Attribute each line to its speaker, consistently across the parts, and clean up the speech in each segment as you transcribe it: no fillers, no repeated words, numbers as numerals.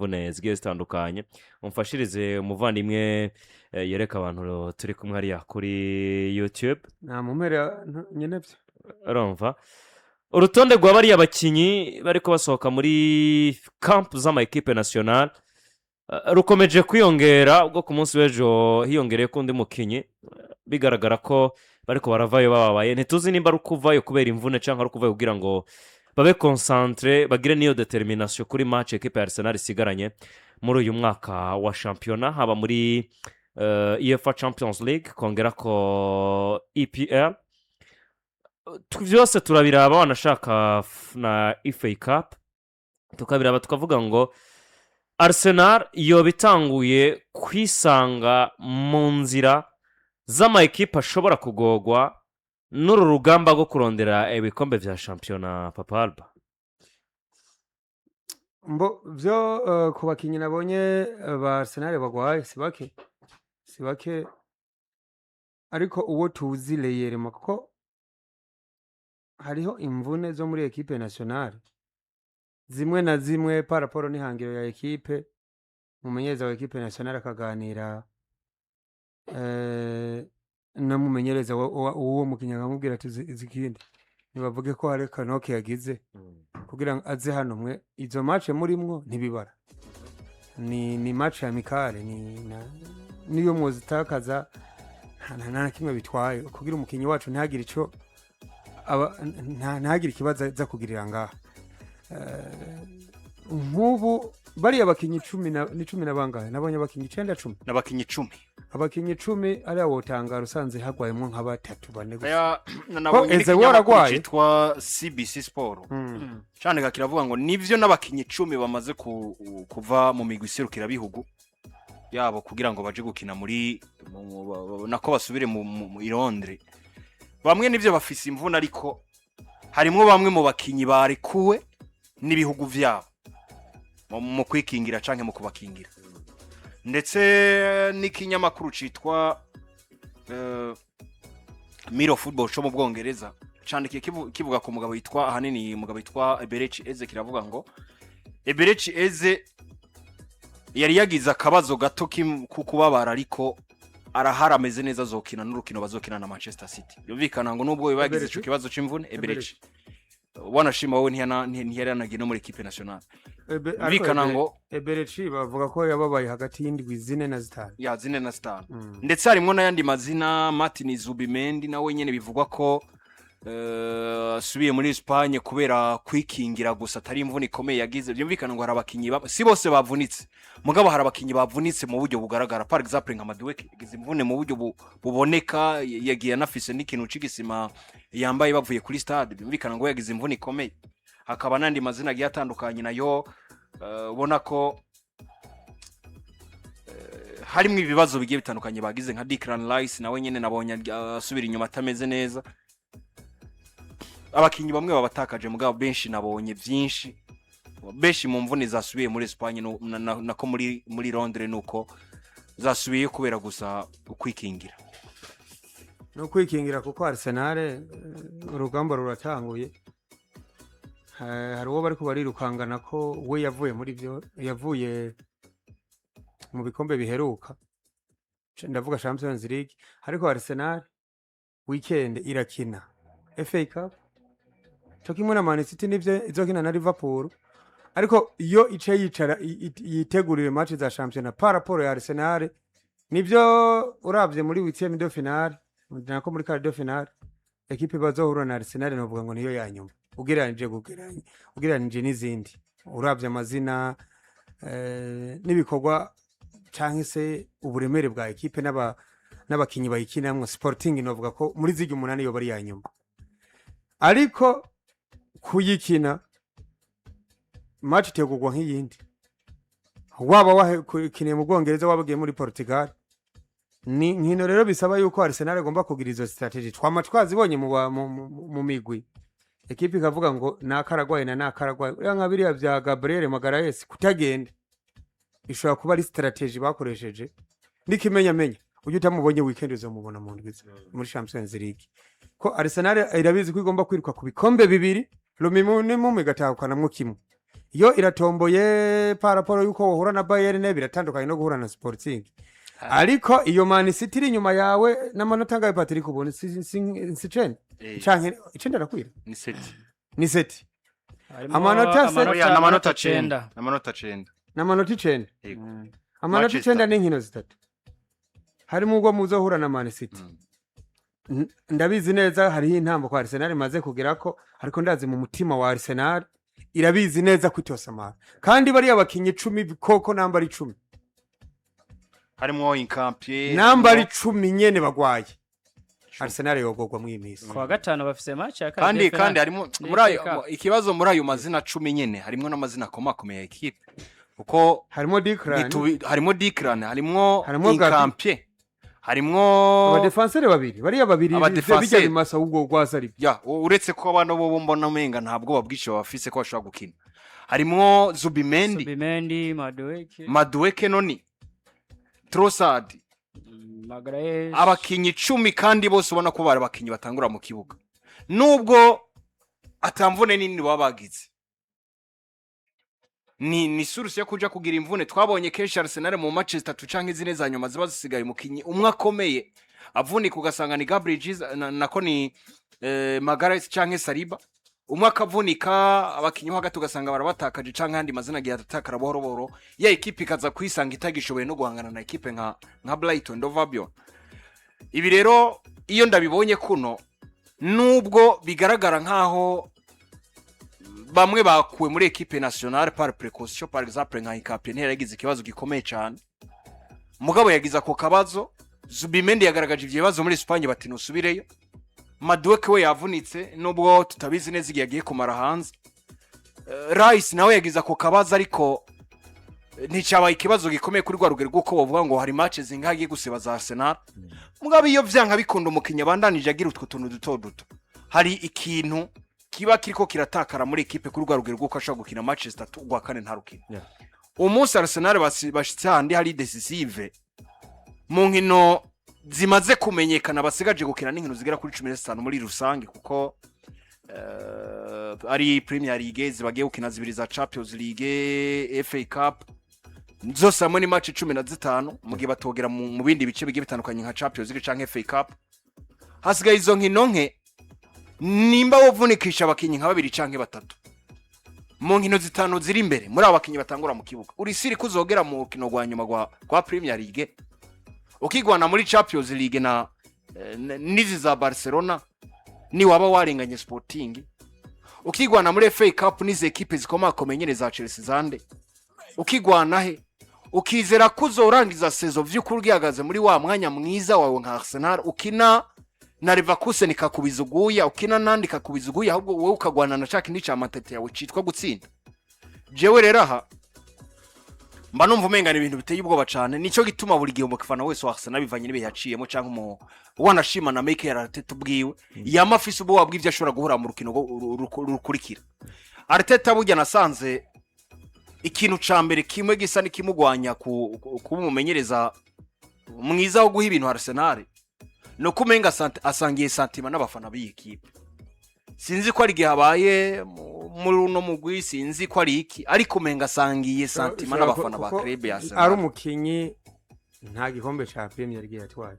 Speaker 1: Imvune zigiye zitandukanye. Umfashirize umuvandimwe, yereka abantu turi kumwe hariya kuri YouTube.
Speaker 2: Nta mumere nyine byo.
Speaker 1: Urumva urutonde rwa bariya bakinnyi bariko basohoka muri camp z'ama équipe nationale, rukomeje kwiyongera. Ubwo ku munsi w'ejo hiyongereye ko undi mukinnyi, bigaragara ko bariko baravayo bababaye. Ntituzi nimba ari ukuvayo kubera imvune cyangwa ari ukuvayo kugira ngo babe concentrés, bagire n'iyo détermination kuri match équipe ya Arsenal isigaranye muri uyu mwaka wa shampiyona, haba muri UEFA Champions League, kongera ko EPL. Byose turabiraba, wanashaka na FA Cup tukabiraba, tukavuga ngo Arsenal yoba itanguye kwisanga mu nzira z'ama ekipa ashobora kugogwa n'uru rugamba rwo kurondera ibikombe bya shampiyona, Papa Alba.
Speaker 2: Mbo byo, ku bakinnyi nabonye ba Arsenal bagwaye si bake, si bake, ariko uwo tuzi réellement, kuko hariho imvune zo muri équipe nationale zimwe na zimwe par rapport n'ihangiro ya équipe, umumenyereza wa équipe nationale akaganira n'umumenyereza w'uwo mukinnyi, akamubwira ati: "Uzi ikindi, ntibavuge ko hari kanoke yagize kugira ngo aze hano, mwe izo match murimwo ntibibara, ni match amicale, ni niyo mwozitakaza nta na kimwe bitwaye, kugira umukinnyi wacu ntagire ico ntagire ikibazo aza kugirira ngaha." Nk'ubu bariya bakinnyi 10 na ni 10 na bangahe? Nabonye abakinnyi 9, 10.
Speaker 3: N'abakinnyi 10.
Speaker 2: Abakinnyi 10 ariya, wotangara usanze hagwayemwo nka batatu, bane gusa.
Speaker 3: Aya, nabonye
Speaker 2: Eze
Speaker 3: n'ikinyamakuru
Speaker 2: waragwaye?
Speaker 3: cyitwa CBC Sport candika kiravuga ngo nivyo, n'abakinnyi 10 bamaze kuva mu migwi iserukirabihugu yabo kugira ngo baje gukina muri nako basubire mu i Londres. Bamwe nivyo bafise imvune, ariko harimwo bamwe mu bakinyi barekuwe n'ibihugu vyabo mu kwikingira canke mu kubakingira. Ndetse n'ikinyamakuru citwa Mirror Football co mu Bwongereza candikiye kivuga ku mugabo yitwa, ahanini umugabo yitwa Eberechi Eze. Kiravuga ngo Eberechi Eze yari yagize akabazo gato ko kubabara, ariko arahari, ameze neza, azokina n'urukino bazokina na Manchester City. Yumvikana ngo nubwo biba yagize
Speaker 2: Eberechi?
Speaker 3: ico kibazo c'imvune, Eberechi wanashima wowe ntiyari yanagiye no muri équipe nationale.
Speaker 2: Ariko
Speaker 3: Yumvikana ngo
Speaker 2: Eberechi bavuga ko yababaye hagati y'indwi 4 na 5.
Speaker 3: Ya, 4 na 5. Ndetse harimwo n'ayandi mazina, Martin Zubimendi nawe nyene bivugwa ko asubiye muri Espagne kubera kwikingira gusa, atari imvune ikomeye yagize. Byumvikana ngo hari abakinyi si bose bavunitse, mugabo hari abakinyi bavunitse mu buryo bugaragara. Par exemple nka Madueke yagize imvune mu buryo buboneka, yagiye anafise n'ikintu c'igisima yambaye bavuye kuri stade. Byumvikana ngo yagize imvune ikomeye. Hakaba n'andi mazina agiye atandukanye nayo, ubona ko harimo ibibazo bigiye bitandukanye bagize, nka Declan Rice nawe nyene nabonye asubira inyuma atameze neza. Abakinyi bamwe babatakaje, mugabo benshi nabonye byinshi, benshi mu mvune zasubiye muri Espagne nako muri Londres, nuko zasubiye kubera gusa ukwikingira.
Speaker 2: Ni ukwikingira, kuko Arsenal urugamba ruratanguye. Hari uwo bariko barirukangana ko we yavuye muri byo, yavuye mu bikombe biheruka, ndavuga Champions League. Ariko Arsenal weekend irakina FA Cup co kimwe na Man City, nivyo izokina na Liverpool, ariko iyo ice yicara yitegurire match za championnat. Par rapport ya Arsenal, nivyo uravye muri huitième de finale, nako muri quart de finale, équipe bazohura na Arsenal novuga ngo niyo ya nyuma ugereranije ugereranije n'izindi, uravye amazina n'ibikorwa canke se uburemere bwa équipe n'abakinyi bayikinamwo. Sporting novuga ko muri zirya 8 yoba ari ya nyuma, ariko kuyikina match itegurwa nk'iyindi, waba wakiniye mu Bwongereza, waba ugiye muri Portugal. Ni nkino rero bisaba yuko Arsenal igomba kugira izo strategy twama twazibonye mu migwi, équipe ikavuga ngo nakaragwaye na nakaragwaye. Uriya nka biriya bya Gabriel Magalhaes kutagenda ishobora kuba ari strategy bakoresheje n'ikimenyamenya. Ujya utamubonye weekend, uzamubona mu ndwi muri Champions League, ko Arsenal irabizi ko igomba kwiruka ku bikombe bibiri, rumimu nimumwe igatahukanamwo kimwe. Yo iratomboye par rapport yuko wohura na Bayern, biratandukanye no guhura na Sporting. Ariko iyo Man City iri inyuma yawe n'amanota angahe, Patrick? Ubona si icenda canke icenda arakwira?
Speaker 3: Ni sept.
Speaker 2: Ni sept.
Speaker 4: Harimo
Speaker 2: Amanota
Speaker 3: Oya, n'amanota
Speaker 4: 9.
Speaker 3: 9, n'amanota 9.
Speaker 2: N'amanota 9.
Speaker 3: Yego.
Speaker 2: Amanota
Speaker 3: Manchester.
Speaker 2: 9 n'inkino zitatu, harimo ubwo muzohura na Man City. Ndabizi neza hariho intambo kwa Arsenal imaze kugerako, ariko ndazi mu mutima wa Arsenal irabizi neza ko itosamara, kandi bariya bakinyi 10 koko namba ari 10.
Speaker 3: Harimo Hincapié.
Speaker 2: Namba ari 10 nyene bagwaye, Arsenal yogogwa mw'iyi minsi.
Speaker 4: Kuwa gatanu bafise match ya
Speaker 3: kandi
Speaker 4: Cardiff
Speaker 3: kandi harimo
Speaker 4: ni
Speaker 3: muri ayo
Speaker 4: FA Cup.
Speaker 3: Ikibazo muri ayo mazina 10 nyene harimo n'amazina akomakomeye ya ekipe, kuko
Speaker 2: harimo Declan.
Speaker 3: Harimo Declan, harimo
Speaker 2: Harimo Gabi.
Speaker 3: Hincapié, harimo
Speaker 2: Abadefansere babiri, bariya babiri
Speaker 3: Abadefanseri.
Speaker 2: bijya bimasa ubwo rwasa ari
Speaker 3: Ya, uretse ko abana bo mbona umenga ntabwo babwishe bafise ko bashobora gukina. Harimo Zubimendi,
Speaker 4: Zubimendi, Madueke,
Speaker 3: Madueke, Noni Trossard,
Speaker 4: Magalhaes.
Speaker 3: Abakinyi 10 kandi bose ubona ko bari abakinyi batangura mu kibuga, nubwo atamvune nini baba bagize, ni source yo kuja kugira imvune. Twabonye kenshi Arsenal mu match zitatu canke zine za nyuma ziba zisigaye, umukinyi umwe akomeye avunika, ugasanga ni Gabriel Jesus nako ni Magalhaes canke Saliba, umwe akavunika, abakinyi bo hagati ugasanga barabatakaje, canke ayandi mazina agiye atakara buhoro buhoro, ya ekipe ikaza kwisanga itagishoboye no guhangana na ekipe nka Brighton and Albion. Ibi rero iyo ndabibonye kuno, nubwo bigaragara nkaho bamwe bakuwe muri équipe nationale par précaution, par exemple nka Hincapié ntiyaragize ikibazo gikomeye cyane, mugabo yagize ako kabazo. Zubimendi yagaragaje ivyo bibazo muri Espagne, bati nusubireyo. Madueke we yavunitse, nubwo tutabizi neza igihe agiye kumara hanze. Rice nawe yagize ako kabazo, ariko nticyabaye ikibazo gikomeye kuri rwa rugero rw'uko bavuga ngo hari match zingahe agiye gusiba za Arsenal. Mugabo iyo vyanka bikunda umukinnyi abandanije agira utwo tuntu duto duto, hari ikintu kiba kiriko kiratakara muri ekipe kuri rwa rugero rw'uko ashobora gukina match zitatu, urwa kane ntarukina. Umunsi Arsenal bashitse handi hari décisive mu nkino zimaze kumenyekana basigaje gukina, n'inkino zigera kuri 15 muri rusange, kuko ari Premier League zibagiye gukina zibiri za Champions League, FA Cup, zose hamwe ni match 15, mu gihe batogera mu bindi bice bigiye bitandukanye nka Champions League canke FA Cup. Hasigaye izo nkino nke. Nimba wovunikisha abakinyi nka babiri canke batatu mu nkino zitanu ziri imbere, muri abo bakinyi batangura mu kibuga, uri sûr ko uzogera mu rukino rwa nyuma rwa Premier League, ukigwana muri Champions League na n'izi za Barcelona, niwaba warenganye Sporting, ukigwana muri FA Cup n'izi ekipe zikomakomeye nyene za Chelsea zande, ukigwana he, ukizera ko uzorangiza saison vy'ukuri ugihagaze muri wa mwanya mwiza wawe nka Arsenal, ukina na Leverkusen ikakubiza uguya, ukina nandi ikakubiza uguya, ahubwo wowe ukagwana na ca kindi ca matete yawe citwa gutsinda? Jewe rero aha mba numva umenga ni ibintu biteye ubwoba cane. Nico gituma buri gihe umufana wese wa Arsenal, bivanye n'ibihe yaciyemo canke umu wanashima na Mikel Arteta ubwiwe, yama afise ubwoba bw'ivyo ashobora guhura mu rukino rukurikira. Arteta burya nasanze ikintu ca mbere kimwe gisa n'ikimugwanya kuba umumenyereza mwiza wo guha ibintu Arsenal, ni uko umenga asangiye sentiment n'abafana b'iyi kipe. Sinzi ko ari igihe habaye muri uno mugwi, sinzi ko ari iki, ariko umenga asangiye sentiment n'abafana ba
Speaker 2: Kuko
Speaker 3: club ya
Speaker 2: ari
Speaker 3: Arsenal.
Speaker 2: Umukinyi nta gikombe ca Premier League yatwaye,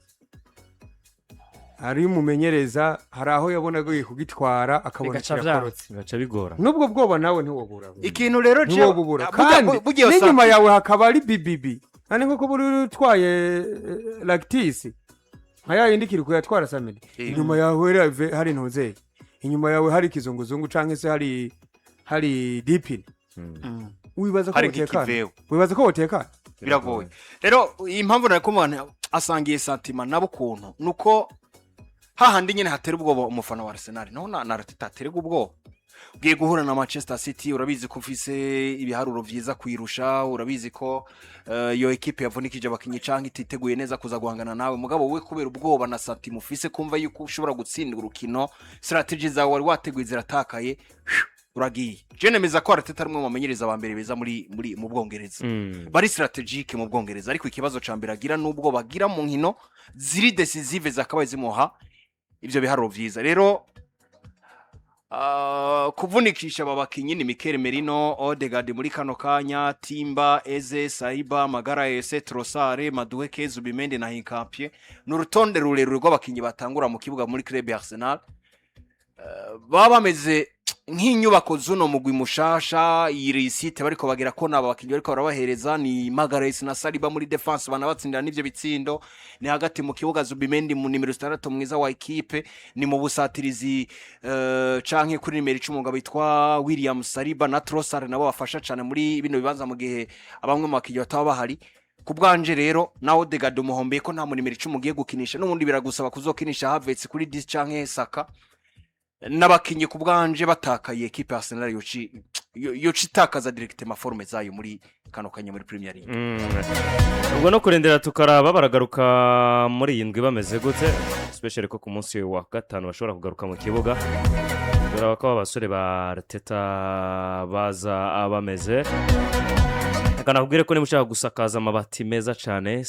Speaker 2: ari umumenyereza hari aho yabonaga agiye kugitwara akabona
Speaker 4: Bigaca vyanga.
Speaker 2: kirakorotse.
Speaker 1: Bigaca bigora.
Speaker 2: N'ubwo bwoba nawe ntiwobura.
Speaker 3: Ikintu rero
Speaker 2: Ntiwobubura.
Speaker 3: Burya
Speaker 2: Kandi
Speaker 3: burya iyo
Speaker 2: n'inyuma
Speaker 3: sentiment
Speaker 2: yawe hakaba ari BBB, kandi nkuko buri utwaye lactisi nka ya yindi kiri kuyatwara samedi, inyuma yawe hari ntuzeye, inyuma yawe hari ikizunguzungu canke se hari dipine, wibaza ko
Speaker 3: hari
Speaker 2: wotekana?
Speaker 3: nk'ikiveho.
Speaker 2: Wibaza ko wotekana?
Speaker 3: Biragoye. Rero impamvu nari kumubona asangiye sentiment nabo ukuntu, nuko hahandi nyine hatera ubwoba umufana wa Arsenal, naho na Arteta aterwa ubwoba. Ugiye guhura na Manchester City, urabizi ko ufise ibiharuro vyiza kuyirusha, urabizi ko iyo ekipe yavunikije abakinyi canke ititeguye neza kuza guhangana nawe, mugabo wowe kubera ubwoba na sentiment ufise, kumva yuko ushobora gutsinda urukino, strategy zawe wari wateguye ziratakaye, uragiye. Je nemeza ko Arteta ari umwe mu bamenyereza ba mbere beza muri mu Bwongereza, bari stratégique mu Bwongereza, ariko ikibazo ca mbere agira nubwo bagira mu nkino ziri décisive zakabaye zimuha ivyo biharuro vyiza. Rero Kuvunikisha aba bakinyi ni Mikel Merino, Odegaard muri kano kanya, Timber, Eze, Saliba, Magalhaes, Trossard, Madueke, Zubimendi na Hincapie. Ni urutonde rurerure rw'abakinyi batangura mu kibuga muri club ya Arsenal. Baba bameze nk'inyubako z'uno mugwi mushasha. Iyi réussite bariko bagira ko naba bakinyi bariko barabahereza ni Magalhaes na Saliba muri défense, banabatsindira n'ivyo bitsindo. Ni hagati mu kibuga Zubimendi mu nimero 6 mwiza wa équipe, ni mu busatirizi canke kuri nimero 10 umugabo witwa William Saliba na Trossard, nabo bafasha cane muri bino bibanza mu gihe abamwe mu bakinyi bataba bahari. Ku bwanje rero, nawe Odegaard umuhombeye ko nta mu nimero 10 ugiye gukinisha, n'ubundi biragusaba kuzokinisha Havertz kuri 10 canke Saka. N'abakinyi ku bwanje batakaye, équipe ya Arsenal yoci itakaza directement forme zayo muri kano kanya muri Premier League.
Speaker 1: Ubwo no kurindira tukaraba baragaruka muri iyi ndwi bameze gute, especially ko ku munsi wa gatanu bashobora kugaruka mu kibuga. Turaba ko abasore ba Arteta baza bameze. Reka nakubwire ko niba ushaka gusakaza amabati meza cyane.